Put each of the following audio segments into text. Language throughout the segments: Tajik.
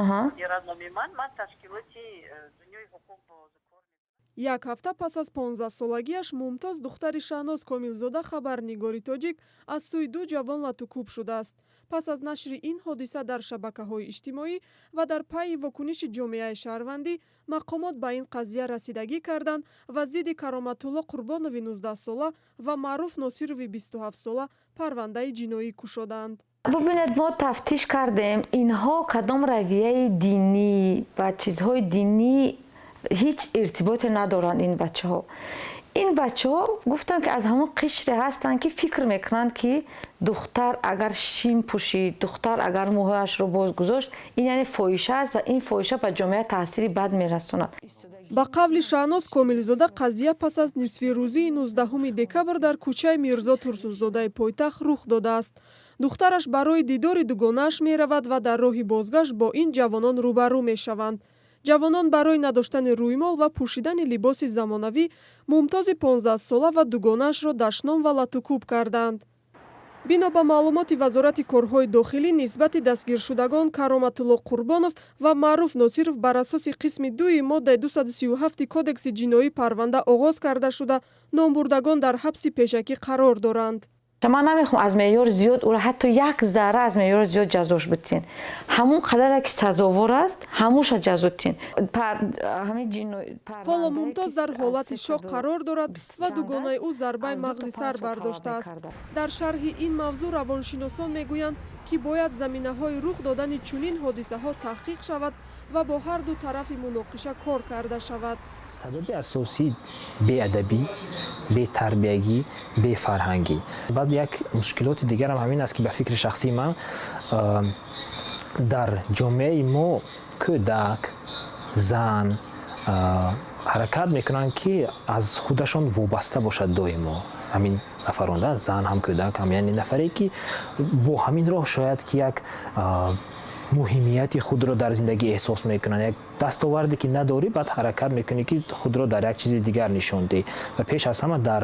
Номи ман ташкилоти Дунёи ҳуқуқ боз кор. Як ҳафта пас аз 15-солагиаш Мумтоз, духтари Шаҳноз Комилзода, хабарнигори тоҷик, аз сӯи ду ҷавон латукӯб шудааст. Пас аз нашри ин ҳодиса дар шабакаҳои иҷтимоӣ ва дар пайи вокуниши ҷомеаи шаҳрвандӣ, мақомот ба ин қазия расидагӣ карданд ва зидди Кароматулло Қурбонови 19-сола ва Маъруф Носирови 27-сола парвандаи ҷиноӣ кушоданд. Бубинед, мо тафтиш кардем, инҳо кадом равияи динӣ ва чизҳои динӣ ҳеҷ иртиботе надоранд. Ин бачаҳо гуфтанд, ки аз ҳамон қишре ҳастанд, ки фикр мекунанд, ки духтар агар шим пӯшид, духтар агар мӯҳояшро боз гузошт, ин яъне фоҳиша аст ва ин фоҳиша ба ҷомеа таъсири бад мерасонад. Ба қавли Шаҳноз Комилзода, қазия пас аз нисфирӯзии 19 декабр дар кӯчаи Мирзо Турсунзодаи пойтахт рух додааст. Духтараш барои дидори дугонааш меравад ва дар роҳи бозгашт бо ин ҷавонон рӯбарӯ мешаванд. Ҷавонон барои надоштани рӯймол ва пӯшидани либоси замонавӣ Мумтози 15-сола ва дугонаашро дашном ва латукӯб карданд. Бино ба маълумоти Вазорати корҳои дохилӣ, нисбати дастгиршудагон Кароматулло Қурбонов ва Маъруф Носиров бар асоси қисми дуи моддаи 237 Кодекси ҷиноӣ парванда оғоз карда шуда, номбурдагон дар ҳабси пешакӣ қарор доранд. Ман намехоҳам аз меъёр зиёд ӯро, ҳатто як зарра аз меъёр зиёд ҷазош битин. Ҳамун қадаре ки сазовор аст, ҳамуша ҷазо тин. Ҳоло Мумтоз дар ҳолати шок қарор дорад ва дугонаи ӯ зарбаи мағзи сар бардоштааст. Дар шарҳи ин мавзӯъ равоншиносон мегӯянд, ки бояд заминаҳои рух додани чунин ҳодисаҳо таҳқиқ шавад ва бо ҳар ду тарафи муноқиша кор карда шавад. Сабаби асосӣ беадабӣ, бетарбиягӣ, бефарҳангӣ. Баъд як мушкилоти дигарам ҳамин аст, ки ба фикри шахсии ман, дар ҷомеаи мо кӯдак, зан ҳаракат мекунанд, ки аз худашон вобаста бошад доимо ҳамин нафаронда, зан ҳам, кӯдак ҳам, яъне нафаре, ки бо ҳамин роҳ шояд ки як муҳимияти худро дар зиндагӣ эҳсос мекунанд. Як дастоварде ки надорӣ, баъд ҳаракат мекунӣ, ки худро дар як чизи дигар нишон диҳӣ ва пеш аз ҳама дар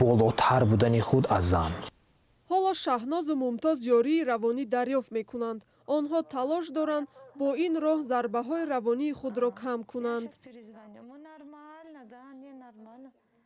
болотар будани худ аз зан. Ҳоло Шаҳнозу Мумтоз ёрии равонӣ дарёфт мекунанд. Онҳо талош доранд, бо ин роҳ зарбаҳои равонии худро кам кунанд.